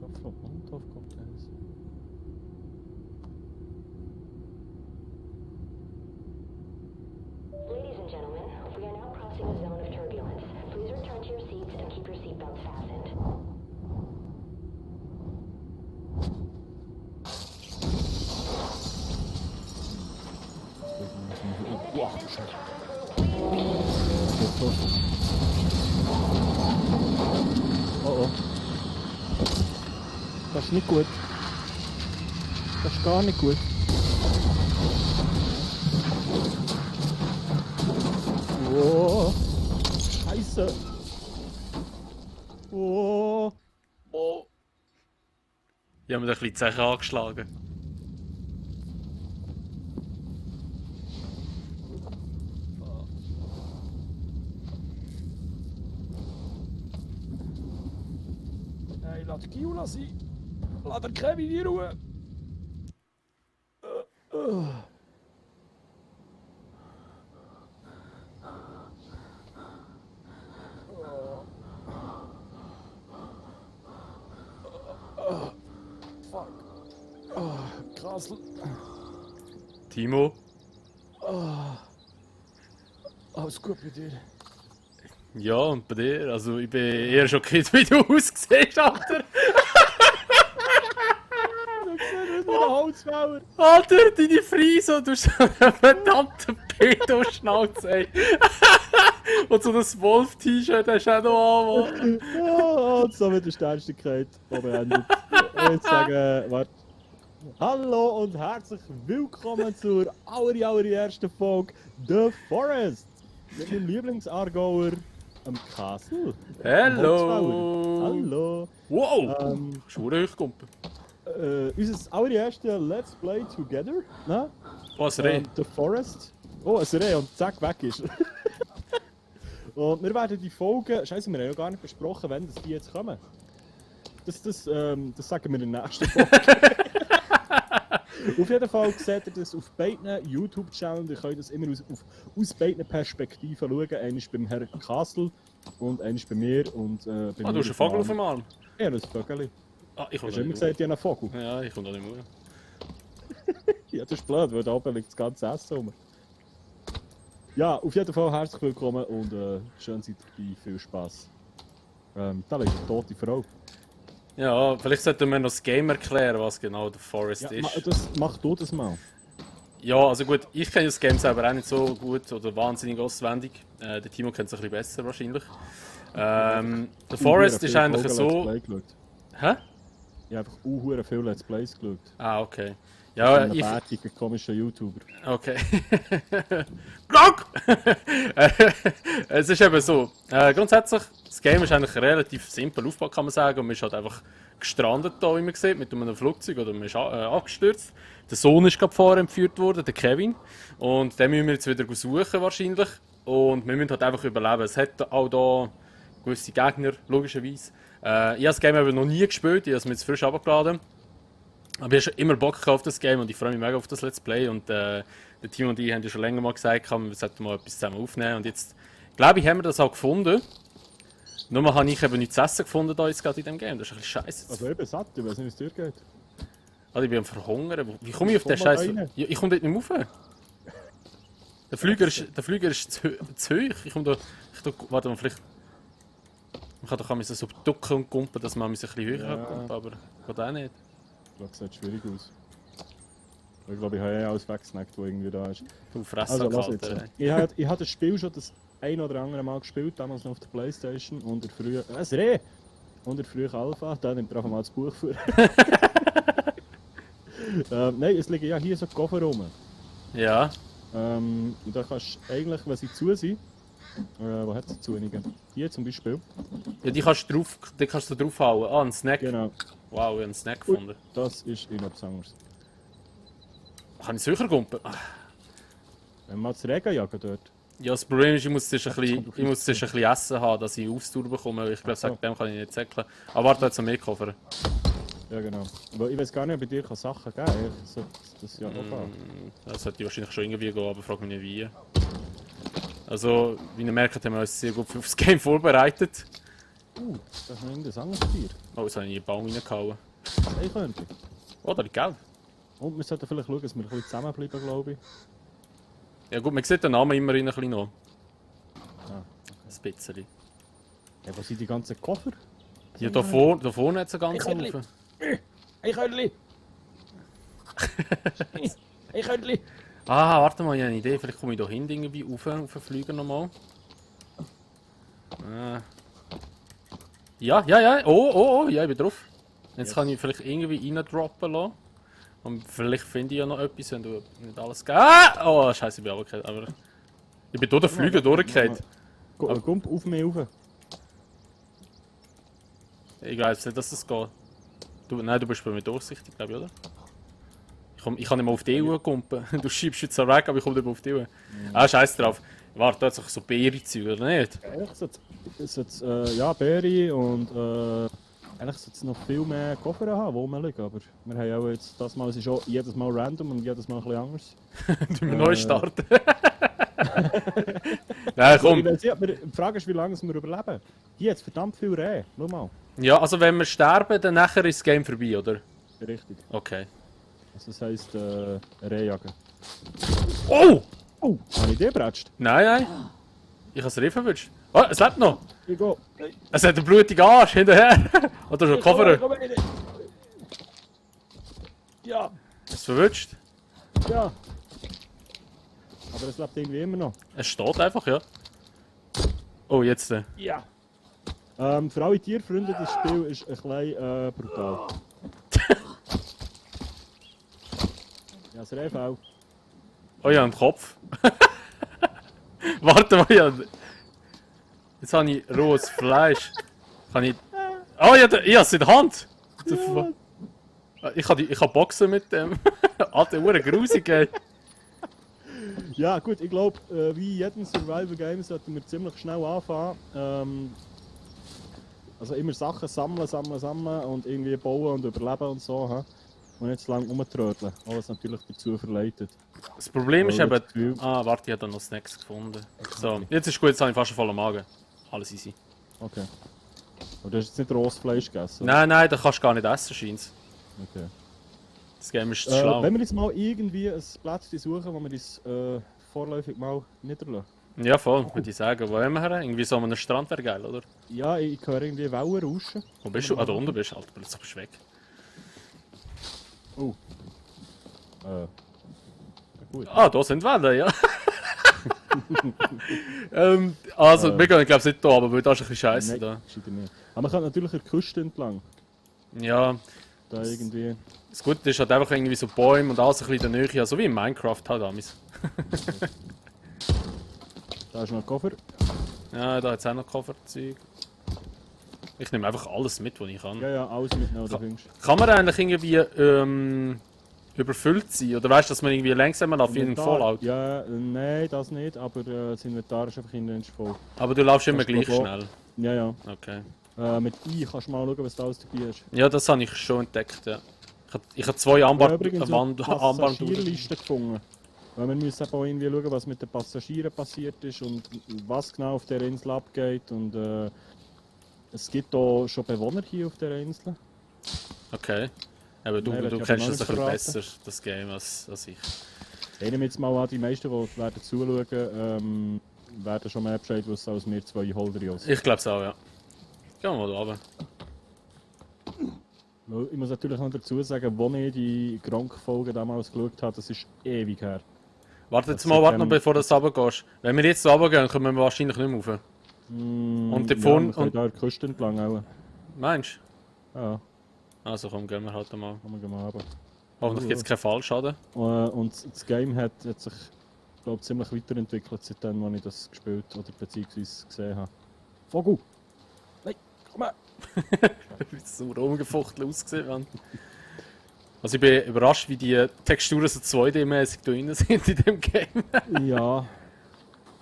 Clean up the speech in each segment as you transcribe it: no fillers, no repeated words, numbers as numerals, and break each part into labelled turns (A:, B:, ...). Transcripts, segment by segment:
A: Molotov-Cocktails.
B: Ladies and gentlemen, we are now crossing a zone of turbulence. Please return to your seats and keep your seatbelts fastened.
A: Wow, oh oh. Das ist nicht gut. Das ist gar nicht gut. Oh. Scheiße. Oh.
C: Oh. Ich habe mir ein bisschen die Zeche angeschlagen.
A: Hey, lass Giula sein. Lass den Kevin in Ruhe. Fuck. Krasl.
C: Timo?
A: Alles gut bei dir?
C: Ja, und bei dir? Also ich bin eher schockiert, wie du aussiehst, Alter.
A: Holzfäller.
C: Alter, deine Frise, du hast so eine verdammte Pedo-Schnauze, ey. Und so das Wolf-T-Shirt hast du auch noch an, Mann.
A: Ja, und somit ist die Ernstigkeit beendet. Ich sage, warte. Hallo und herzlich willkommen zur allerersten Folge The Forest. Mit meinem Lieblingsargauer, am Castle.
C: Hallo.
A: Hallo.
C: Wow. Schwere Hüftkumpe.
A: Unser allererstes Let's Play Together. Ne?
C: Was Reh?
A: The Forest. Oh, ein Reh und zack, weg ist er. Und wir werden die Folgen. Scheiße, wir haben ja gar nicht besprochen, wann die jetzt kommen. Das sagen wir in der nächsten Folge. Auf jeden Fall seht ihr das auf beiden YouTube-Channels. Ihr könnt das immer aus beiden Perspektiven schauen. Einer ist beim Herrn Castle und einer ist bei mir. Und, bei
C: Du hast einen Vogel auf dem Arm.
A: Ja, das Vögel.
C: Ah, ich komme
A: Hast du
C: da
A: immer
C: nicht
A: gesagt, ich habe einen Vogel?
C: mehr. Ja, ich komme da nicht mehr.
A: Ja, das ist blöd, weil da oben liegt das ganze Essen rum. Ja, auf jeden Fall herzlich willkommen und schön seid ihr dabei, viel Spass. Da liegt eine tote Frau.
C: Ja, vielleicht sollten wir noch das Game erklären, was genau The Forest
A: Ja,
C: ist.
A: mach du das mal.
C: Ja, also gut, ich kenne das Game selber auch nicht so gut oder wahnsinnig auswendig. Der Timo kennt es ein bisschen besser wahrscheinlich. The Forest ist eigentlich so... Hä?
A: Ich habe einfach viele Let's Plays geschaut.
C: Ah, okay.
A: Ja,
C: Ja,
A: ein
C: ich...
A: bärtiger, komischer YouTuber.
C: Okay. Glock! Es ist eben so. Grundsätzlich, das Game ist eigentlich relativ simpel aufgebaut, kann man sagen. Und man ist halt einfach gestrandet da, wie man sieht, mit einem Flugzeug oder man ist abgestürzt. Der Sohn ist gerade vorher entführt worden, der Kevin. Und den müssen wir jetzt wieder suchen wahrscheinlich. Und wir müssen halt einfach überleben. Es hat auch da gewisse Gegner, logischerweise. Ich habe das Game aber noch nie gespielt, ich habe es mir jetzt frisch abgeladen. Aber ich habe schon immer Bock auf das Game und ich freue mich mega auf das Let's Play. Und der Team und ich haben ja schon länger mal gesagt, wir sollten mal etwas zusammen aufnehmen. Und jetzt, glaube ich, haben wir das auch gefunden. Nur habe ich eben nichts zu essen gefunden da jetzt gerade in dem Game. Das ist ein bisschen scheiße.
A: Also eben satt, ich weiß nicht, wie es dir geht.
C: Also ich bin am Verhungern. Wie komme ich auf den Scheiß? Ja, ich komme dort nicht mehr rauf. Der Flüger ist zu hoch. Ich komme da... warte mal, vielleicht... Man kann doch auch so ducken und kumpen, dass man ein bisschen höher kommt, aber geht auch nicht.
A: Ich glaube, es sieht schwierig aus. Ich glaube, ich habe ja alles weggesnackt, was irgendwie da ist.
C: Du Fresse
A: Also, lass
C: kalt,
A: jetzt. Ich habe das Spiel schon das ein oder andere Mal gespielt, damals noch auf der Playstation, unter früher... Reh! Unter früher Alpha, da nimmt er einfach mal das Buch vor. Nein, es liegen ja hier so Koffer rum.
C: Ja.
A: Und da kannst du eigentlich, wenn sie zu sind... wo hat sie zu? Hier zum Beispiel.
C: Ja, die kannst du draufhauen. Ah, ein Snack.
A: Genau.
C: Wow, ich habe einen Snack gefunden.
A: Das ist etwas anderes.
C: Kann ich sicher gumpen?
A: Wenn wir zu Regen jagen dort.
C: Ja, das Problem ist, ich muss zuerst ein bisschen Essen haben, dass ich Ausdauer bekomme. Ich glaube, wegen dem kann ich nicht säckeln. Aber warte, jetzt noch mehr Koffer.
A: Ja, genau. Aber ich weiß gar nicht, ob bei dir Sachen geben kann. Das ja auch
C: Das sollte wahrscheinlich schon irgendwie gehen, aber frage mich nicht wie. Also, wie ihr merkt, haben wir uns sehr gut auf das Game vorbereitet.
A: Das ist noch irgendein anderes Tier.
C: Oh, jetzt habe ich in den Baum reingehauen.
A: Eichhörnchen.
C: Oh, da liegt Geld.
A: Und wir sollten vielleicht schauen, dass wir ein bisschen zusammenbleiben, glaube ich.
C: Ja gut, man sieht den Namen immerhin ein bisschen noch.
A: Ah,
C: Ein bisschen.
A: ja, wo sind die ganzen Koffer?
C: Ja, da vorne hat es einen ganzen
A: Eichhörnchen.
C: Haufen.
A: Eichhörnchen! Eichhörnchen!
C: Ah, warte mal, ich habe eine Idee. Vielleicht komme ich da hinten irgendwie auf den Flüger nochmal. Ja. Oh, ja, ich bin drauf. Jetzt
A: Yes.
C: kann ich vielleicht irgendwie reindroppen lassen. Und vielleicht finde ich ja noch etwas, wenn du nicht alles gehst. Ah! Oh, scheiße, ich bin runtergefallen. Aber ich bin durch den Flüger durchgefallen.
A: Gump auf mich rauf.
C: Ich weiß nicht, dass das geht. Nein, du bist bei mir durchsichtig, glaube ich, oder? Ich kann nicht mal auf die EU kumpen. Du schiebst jetzt so weg, aber ich komme nicht mehr auf die EU. Ah, scheiß drauf. Warte, da hat sich so Beere-Zeug, oder nicht?
A: Eigentlich sollte ja, Berry und eigentlich sollte es noch viel mehr Koffer haben, wo wir liegen. Aber wir haben auch jetzt, das Mal, es ist auch jedes Mal random und jedes Mal ein bisschen anders.
C: Du wir neu starten. Nein, komm.
A: Die Frage ist, wie lange wir überleben. Hier hat es verdammt viel Rehe. Schau mal.
C: Ja, also wenn wir sterben, dann nachher ist das Game vorbei, oder?
A: Richtig.
C: Okay.
A: Also das heisst Rehjagen.
C: Oh!
A: Oh, habe ich den gebratscht?
C: Nein. Ich habe es Riff erwischt. Oh, es lebt noch.
A: Ich gehe.
C: Es hat einen blutigen Arsch hinterher. Oder schon Cover.
A: Ja,
C: Es verwünscht.
A: ja. Aber es lebt irgendwie immer noch.
C: Es steht einfach, ja. Oh, jetzt.
A: Ja. Für alle Tierfreunde, das Spiel ist ein bisschen brutal. Ja, das Rehfell.
C: Oh ja, einen Kopf. Warte mal, ja. Jetzt habe ich rohes Fleisch. Kann ich. Oh ja, ich habe es in der Hand. Ich kann boxen mit dem. Alter, hure grusig, ey.
A: Ja gut, ich glaube, wie in jedem Survival-Game sollten wir ziemlich schnell anfangen. Also immer Sachen sammeln und irgendwie bauen und überleben und so. He? Und nicht zu lange rumtrödeln, was natürlich dazu verleitet.
C: Das Problem ist
A: Weil
C: eben.
A: das Gefühl-
C: Ah, warte, ich habe da noch Snacks gefunden. So, jetzt ist gut, jetzt habe ich fast einen vollen Magen. Alles easy.
A: Okay. Aber du hast jetzt nicht rohes Fleisch gegessen?
C: Nein, das kannst du gar nicht essen, scheint's.
A: Okay.
C: Das Game ist zu schlau.
A: Wenn wir jetzt mal irgendwie ein Plätzchen suchen, wo wir uns vorläufig mal niederlassen.
C: Ja, voll, würde ich sagen. Wo wollen wir her? Irgendwie so an einem Strand wäre geil, oder?
A: Ja, ich höre irgendwie Wellen rauschen.
C: Wo bist du? Ah, da unten bist du. Alter, plötzlich bist du weg.
A: Oh. Gut.
C: Ah, da sind Wellen, ja. Also, wir gehen, glaube ich, nicht da, aber da ist ein bisschen scheiße
A: Nein,
C: da.
A: scheint nicht. Aber man kann natürlich an der Küste entlang.
C: Ja,
A: Da irgendwie.
C: das Gute ist halt einfach irgendwie so Bäume und alles ein bisschen in der Nähe, ja, so wie in Minecraft halt damals.
A: Da ist noch ein Koffer.
C: Ja, da hat es auch noch Kofferzeug. Ich nehme einfach alles mit, was ich kann.
A: Ja, alles mitnehmen, da findest
C: Kann man eigentlich irgendwie überfüllt sein? Oder weißt du, dass man irgendwie langsamer läuft wie in Fallout?
A: Ja, nein, das nicht, aber das Inventar ist einfach in voll.
C: Aber du laufst immer
A: Kannst du
C: gleich
A: gehen.
C: schnell.
A: Ja, ja.
C: Okay.
A: Mit I kannst du mal schauen, was da alles dabei ist.
C: Ja, das habe ich schon entdeckt, ja. Ich habe zwei
A: Ich habe übrigens so
C: Armbandouren.
A: Passagierliste gefunden. Weil wir müssen auch irgendwie schauen, was mit den Passagieren passiert ist und was genau auf der Insel abgeht. Und es gibt auch schon Bewohner hier auf der Insel.
C: Okay. Aber du,
A: Nein,
C: du
A: wird ja
C: kennst
A: noch
C: das ein
A: nicht
C: bisschen
A: verraten.
C: besser, das Game, als ich.
A: Ich nehme jetzt mal an, die meisten, die werden zuschauen, werden schon mehr Bescheid wissen als wir zwei Holderios.
C: Ich glaube es auch, ja. Gehen wir mal da runter.
A: Weil ich muss natürlich noch dazu sagen, wo ich die Gronk-Folge damals geschaut habe, das ist ewig her.
C: Warte jetzt
A: Das
C: mal,
A: sieht
C: warte noch,
A: dann-
C: bevor du runtergehst. Wenn wir jetzt runtergehen, kommen wir wahrscheinlich nicht mehr rauf. Und die
A: Ja,
C: Phone-
A: wir können
C: und-
A: da an der Küste entlang auch.
C: Meinst
A: Ja,
C: du? Also komm, gehen wir halt mal.
A: kann man mal haben.
C: Hoffentlich gibt es keinen Fallschaden.
A: Und das Game hat sich, glaube ziemlich weiterentwickelt, seitdem, als ich das gespielt oder beziehungsweise gesehen habe. Vogel! Nein, komm her!
C: Wie es so rumgefuchtelt ausgesehen hat. Also ich bin überrascht, wie die Texturen so 2D-mäßig drin sind in dem Game.
A: Ja.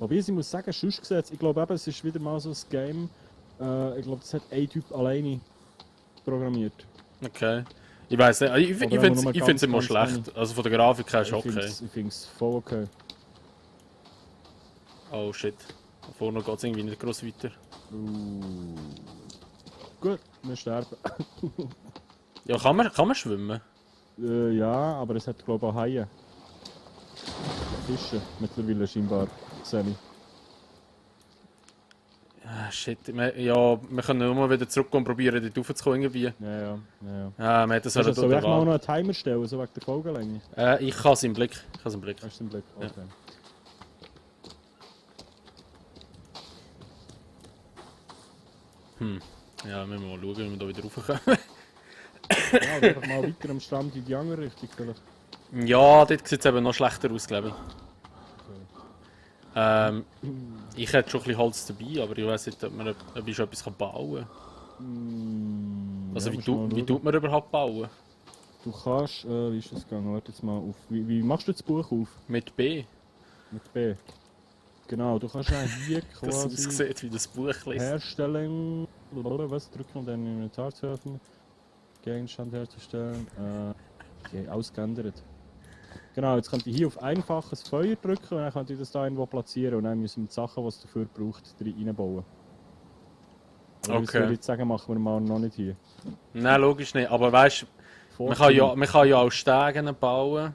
A: Wobei ich muss sagen, sonst gesetzt, ich glaube eben, es ist wieder mal so ein Game, ich glaube, das hat ein Typ alleine programmiert.
C: Okay. Ich weiß nicht, ich
A: Oder
C: finde
A: nur
C: es
A: ganz,
C: immer
A: ganz
C: schlecht. Also von der Grafik her ist okay.
A: Ich finde es voll okay.
C: Oh shit. Da vorne geht es irgendwie nicht groß weiter.
A: Gut, wir sterben.
C: Ja, kann man schwimmen?
A: Ja, aber es hat glaube ich auch Haie. Fische mittlerweile scheinbar, sehe ich.
C: Ah, shit. Ja, wir können nur mal wieder zurückgehen und probieren, dort raufzukommen irgendwie.
A: Ja.
C: Ja, wir hätten es
A: Soll ich mal
C: erwartet.
A: noch einen Timer stellen, so wegen der Folgenlänge?
C: Ich kann es im Blick.
A: Hast du den Blick?
C: Ja.
A: Okay.
C: Ja, müssen wir mal schauen, wie wir da wieder raufkommen.
A: Ja, also einfach mal weiter am Strand in die andere Richtung vielleicht.
C: Ja, dort sieht es eben noch schlechter aus, glaube ich. Ich hätte schon ein bisschen Holz dabei, aber ich weiß nicht, ob ich schon etwas bauen kann. Also
A: ja,
C: wie,
A: musst mal
C: wie
A: schauen.
C: tut man überhaupt bauen?
A: Du kannst, wie ist das gegangen? Warte jetzt mal auf. Wie machst du das Buch auf?
C: Mit B.
A: Mit B. Genau, du kannst auch hier
C: Das
A: quasi
C: aussieht wie das Buch liest.
A: herstellen. Was drücken und dann Inventar zu öffnen. Gegenstand herzustellen. Okay, ausgeändert. Genau, jetzt könnt ihr hier auf einfaches Feuer drücken und dann könnt ihr das da irgendwo platzieren und dann müssen wir die Sachen, die es dafür braucht, reinbauen. Aber ich
C: Okay.
A: würde jetzt sagen, machen wir mal noch nicht hier.
C: Nein, logisch nicht. Aber weißt du, man kann ja auch Stegen bauen.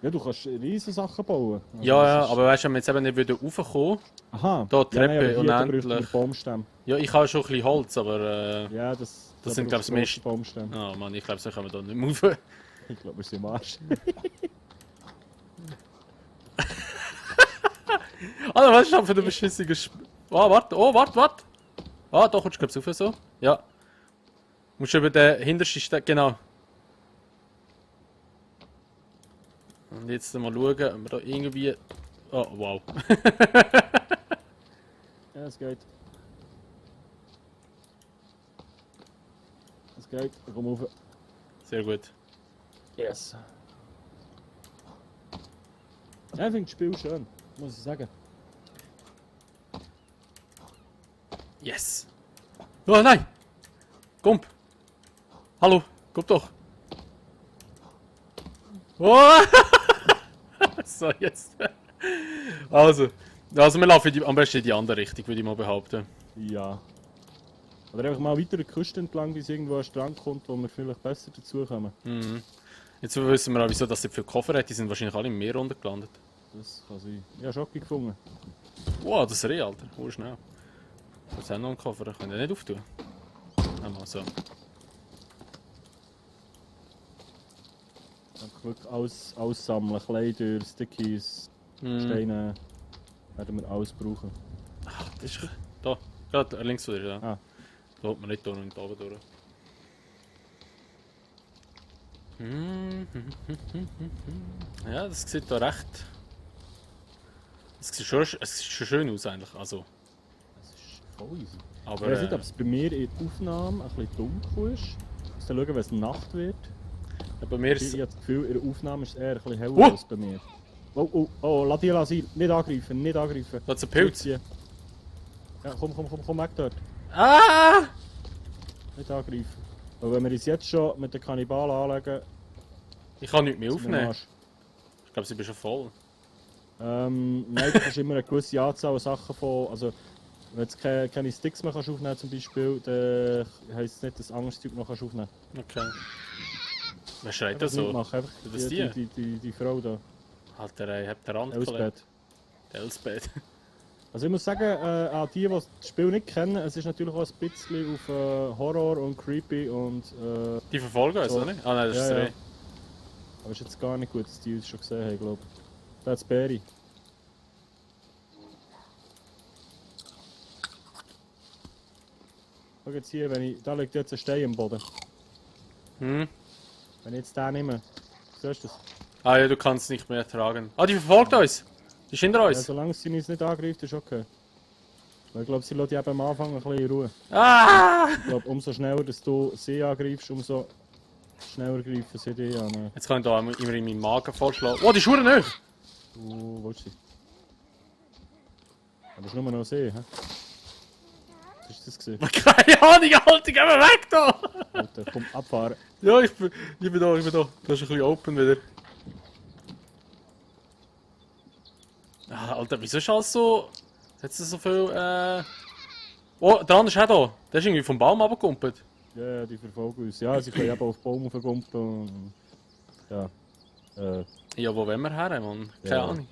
A: Ja, du kannst riesige Sachen bauen. Also
C: Ja,
A: das
C: ja,
A: ist-
C: aber weißt du, wenn wir jetzt eben nicht wieder raufkommen.
A: Aha.
C: Da die
A: Ja, nein,
C: Treppe
A: aber hier, da
C: unendlich.
A: braucht man Baumstämme.
C: Ja, ich habe schon ein bisschen Holz, aber.
A: Ja, das
C: Das
A: da
C: sind,
A: brauchst
C: glaub ich,
A: du
C: das
A: grosse Baumstämme.
C: Oh Mann, ich glaube, so können wir da nicht mehr rauf.
A: Ich glaube, wir sind im Arsch.
C: Ah, was ist das für eine beschissige warte. Ah, da kommst du, glaube ich, rauf so. Ja. Musst du über den hintersten Stein. Genau. Und jetzt mal schauen, ob wir da irgendwie. Oh, wow.
A: Ja, es geht. Es geht. Komm rauf.
C: Sehr gut.
A: Yes. Ja, ich finde das Spiel schön, muss ich sagen.
C: Yes. Oh nein! Komm! Hallo, komm doch! Oh. So, jetzt. Also wir laufen am besten in die andere Richtung, würde ich mal behaupten.
A: Ja. Oder einfach mal weiter die Küste entlang, bis irgendwo ein Strand kommt, wo wir vielleicht besser dazukommen.
C: Mhm. Jetzt wissen wir auch, wieso das nicht für Koffer hat. Die sind wahrscheinlich alle im Meer runtergelandet.
A: Das kann sein. Ja, Schocki gefunden.
C: Wow, das ist Reh, Alter. Oh, schnell. Das haben noch einen Koffer, können wir nicht auftun. Einmal so.
A: Einfach wirklich aussammeln. Kleider, Stickies, Steine. Werden wir alles brauchen.
C: Das ist da. Gerade links von dir, ja.
A: Ah.
C: Da holt man nicht da und da oben durch. Ja, das sieht da recht. Es sieht schon schön aus eigentlich. Also,
A: Das ist voll easy.
C: aber.
A: Ich weiß nicht, ob es bei mir in der Aufnahme ein bisschen dunkel ist. Ich muss dann schauen, wenn es Nacht wird.
C: Bei mir
A: Ich
C: ist
A: habe das Gefühl, in der Aufnahme ist es eher ein bisschen heller
C: Oh!
A: als bei mir. Oh, lass die sein. Nicht angreifen, nicht angreifen.
C: das ist ein Pilz.
A: Zurückziehen. Ja, komm weg dort.
C: Ah!
A: Nicht angreifen. Weil wenn wir uns jetzt schon mit den Kannibalen anlegen,
C: Ich kann nichts mehr
A: sind wir am
C: aufnehmen.
A: Arsch.
C: Ich glaube, sie bin schon voll.
A: Nein, du kannst immer eine gewisse Anzahl an Sachen von. Also, wenn du keine Sticks mehr kannst aufnehmen zum Beispiel, dann heisst es nicht, dass du anderes Zeug noch kannst aufnehmen
C: Okay. Wer schreit
A: kannst.
C: da so?
A: Machen. Einfach
C: Das
A: die Frau da.
C: Alter, ey, habt ihr Rand
A: Elsbeth.
C: Elsbeth.
A: Also ich muss sagen, an die das Spiel nicht kennen, es ist natürlich auch ein bisschen auf Horror und Creepy und
C: Die verfolgen uns,
A: So.
C: oder nicht? Ah nein, das ist
A: Ja,
C: das
A: ja.
C: Reh.
A: aber es ist jetzt gar nicht gut, dass die uns schon gesehen haben, glaube ich. Da ist Berry. Schau jetzt hier, da liegt jetzt ein Stein am Boden.
C: Hm?
A: Wenn ich jetzt den nehme, siehst du das?
C: Ah ja, du kannst nicht mehr tragen. Ah, die verfolgt uns! Die ist hinter
A: Ja,
C: uns!
A: solange sie uns nicht angreift, ist okay. Weil ich glaube, sie lässt dich eben am Anfang ein bisschen in Ruhe.
C: Ah!
A: Ich glaube, umso schneller dass du sie angreifst, umso schneller greifen sie dich an.
C: Jetzt kann ich da immer in meinen Magen vollschlagen. Oh, die ist verdammt nicht!
A: Wo ist sie? Aber es ist nur noch See, hä? Was ist das gesehen?
C: Keine Ahnung, Alter, geh mal weg da!
A: Alter, komm, abfahren.
C: Ja, ich bin da. Das ist ein bisschen open wieder. Ah, Alter, wieso ist alles so... Hat es so viel, Oh, der andere ist auch da. Der ist irgendwie vom Baum runtergekumpelt.
A: Ja, die verfolgen uns. Ja, sie können eben auf den Baum aufgumpen. Ja.
C: Ja, wo wollen wir her, Mann? Keine
A: Ja.
C: Ahnung.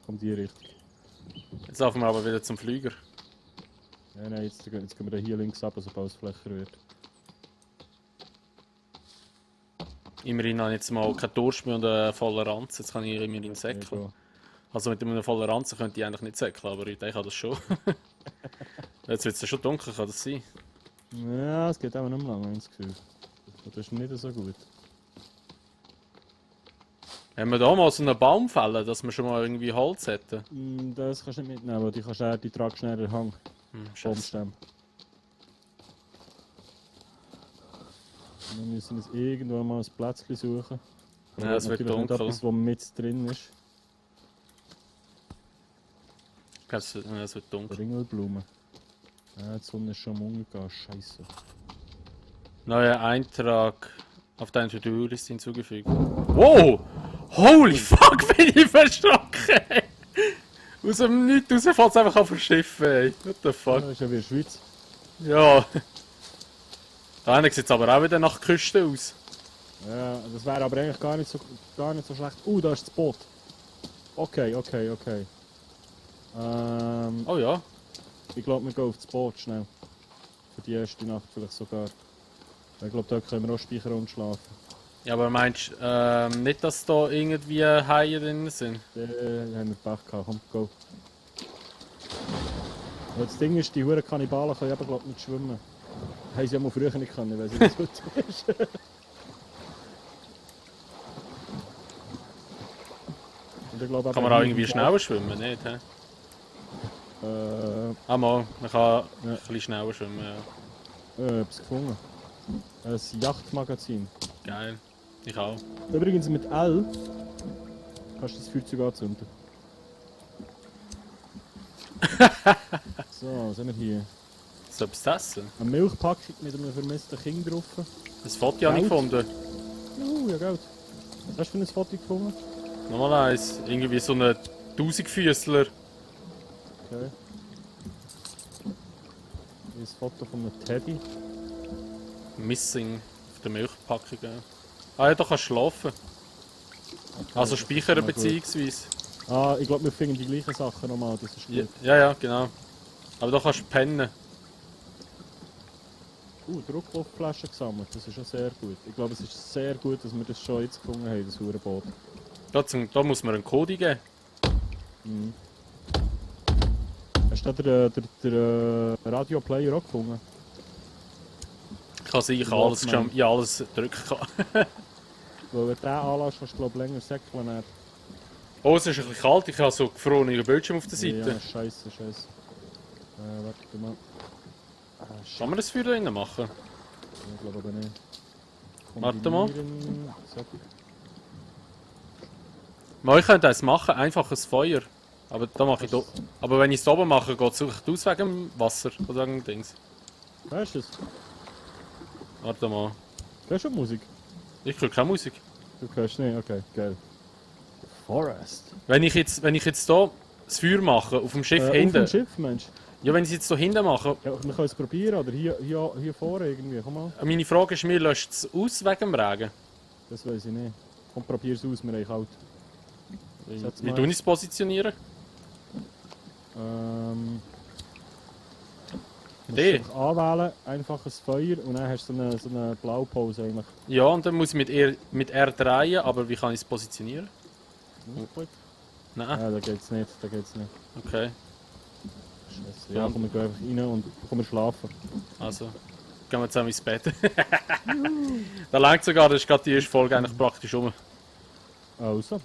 A: Kommt die Richtung.
C: Jetzt laufen wir aber wieder zum Flüger.
A: Ja, nein, jetzt gehen wir hier links ab, sobald es flächer wird.
C: Immerhin habe ich jetzt mal keinen Durst mehr und einen vollen Ranz. Jetzt kann ich immerhin säckeln.
A: Ja,
C: Also mit einem vollen Ranzen könnte ich eigentlich nicht säckeln, aber ich denke, ich kann das schon. Jetzt wird es ja schon dunkel, kann das sein?
A: ja, es geht aber nicht mehr lange, habe ich das Gefühl. Das ist nicht so gut.
C: Haben wir da mal so einen Baum fällen, dass wir schon mal irgendwie Holz hätten?
A: Das kannst du nicht mitnehmen, weil die tragst schnell den Hang.
C: Scheiße.
A: Baumstämme. Wir müssen uns irgendwo mal ein Plätzchen suchen.
C: Ja, es wird
A: natürlich nicht
C: dunkel.
A: etwas, was mit drin ist.
C: Ich glaube, es wird dunkel.
A: Ringelblumen. Ja, die Sonne ist schon am Untergehen, scheiße.
C: Neuer Eintrag auf deine To-Do-Liste hinzugefügt. Wow! Holy fuck, bin ich verschrocken! Ey. Aus dem Nichts raus fällt es einfach auf das Schiff, ey. What the fuck?
A: Das ist ja wie in der Schweiz.
C: Ja. Da hinten sieht es aber auch wieder nach Küste aus.
A: Ja, das wäre aber eigentlich gar nicht so schlecht. Da ist das Boot. Okay.
C: Oh ja.
A: Ich glaube, wir gehen auf das Boot schnell. Für die erste Nacht vielleicht sogar. Ich glaube, da können wir auch speichern und schlafen.
C: Ja, aber meinst du nicht, dass da irgendwie Haie drin sind?
A: Da haben wir Pech gehabt. Komm, go. Aber das Ding ist, die huren Kannibalen können eben glaub, nicht schwimmen. Haben sie ja mal früher nicht können, weil sie das heute ist. Und ich glaube,
C: Kann man auch irgendwie schneller schwimmen, nicht? He? Ah, mal, man kann ein bisschen schneller schwimmen, ja.
A: Etwas gefunden. Ein Yachtmagazin.
C: Geil. Ich auch.
A: Übrigens mit L kannst du das Feuerzeug anzünden. So, was haben wir hier?
C: So etwas zu essen?
A: Eine Milchpackung mit einem vermissten Kind drauf.
C: Das Foto habe ich
A: Geld?
C: gefunden.
A: Ja, Geld. Was hast du für ein Foto gefunden?
C: Nochmal eins. Irgendwie so ein 1000-Füßler.
A: Okay. Hier ist ein Foto von einem Teddy.
C: Missing auf der Milchpackung. Ja. Ah ja, da kannst du schlafen. Also speichern
A: Na gut.
C: beziehungsweise.
A: Ah, ich glaube, wir finden die gleichen Sachen nochmal, das ist
C: Ja,
A: gut.
C: ja, genau. Aber da kannst du pennen.
A: Druckluftflaschen gesammelt, das ist schon sehr gut. Ich glaube, es ist sehr gut, dass wir das schon jetzt gefunden haben, das Hurenboot.
C: Da muss man einen Code eingeben.
A: Hast du da den Radioplayer auch gefunden?
C: Kann sein, ich habe alles,
A: Walkman.
C: ich habe alles drücken.
A: Weil wenn du den anlässt, kannst du glaube länger säckeln. Dann.
C: Oh, es ist ein bisschen kalt, ich habe so gefrorenen Bildschirm auf der Seite.
A: Ja, scheiße. Warte mal. Ah, shit,
C: Kann man das für drinnen machen?
A: ich glaube aber nicht.
C: Warte mal.
A: Kombinieren. So.
C: Mal, ich könnte eins machen, einfaches Feuer. Aber da mache ich da. Aber wenn ich es oben mache, geht es aus wegen dem Wasser oder wegen dem Dings.
A: Hörst du es?
C: Warte mal.
A: Hörst du Musik?
C: Ich höre keine Musik.
A: Du hörst nicht? Okay, geil. Forest.
C: Wenn ich jetzt hier das Feuer mache, auf dem Schiff
A: Auf
C: hinten.
A: dem Schiff, Mensch.
C: Ja, wenn ich es jetzt hier hinten mache.
A: Ja, wir können es probieren, oder hier vorne irgendwie. Komm mal.
C: Meine Frage ist, mir löscht es aus wegen dem Regen?
A: Das weiß ich nicht. Komm, probier es aus, wir haben kalt. Setz
C: Wie
A: mal.
C: tue ich es positionieren?
A: Musst
C: D.
A: einfach anwählen, einfaches Feuer und dann hast du so eine Blaupause eigentlich.
C: Ja, und dann muss ich mit R drehen, aber wie kann ich es positionieren? Nein,
A: Da geht's nicht,
C: okay.
A: Scheiße. Ja, komm, wir gehen einfach rein und komm, wir schlafen.
C: Also, gehen wir zusammen ins Bett. Da langt sogar, das ist gerade die erste Folge eigentlich praktisch um.
A: Also.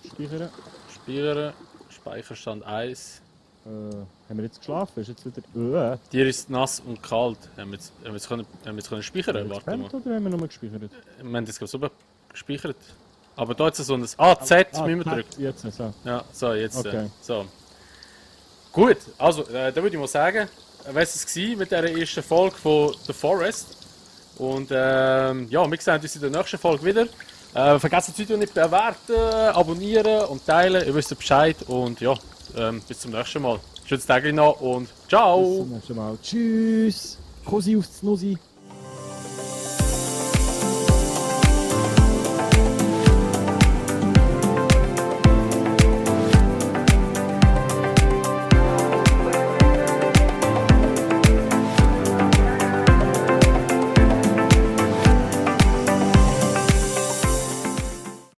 A: Speichern.
C: Speichern, Speicherstand 1.
A: Haben wir jetzt geschlafen? Ist jetzt wieder...
C: Dir ist nass und kalt. Haben wir jetzt können speichern? Warte mal.
A: Oder haben wir nur gespeichert?
C: Wir haben das gerade so gespeichert. Aber da ist so ein... Ah, Z müssen wir drücken.
A: Jetzt, so.
C: Ja, so, jetzt.
A: Okay.
C: So. Gut, also, da würde ich mal sagen, was es war mit dieser ersten Folge von The Forest. Und ja, wir sehen uns in der nächsten Folge wieder. Vergesst das Video nicht zu bewerten, abonnieren und teilen. Ihr wisst Bescheid. Und ja, bis zum nächsten Mal. Schönes Tag noch und
A: Bis
C: ciao!
A: zum nächsten Mal. Tschüss. Kosi aufs Nussi.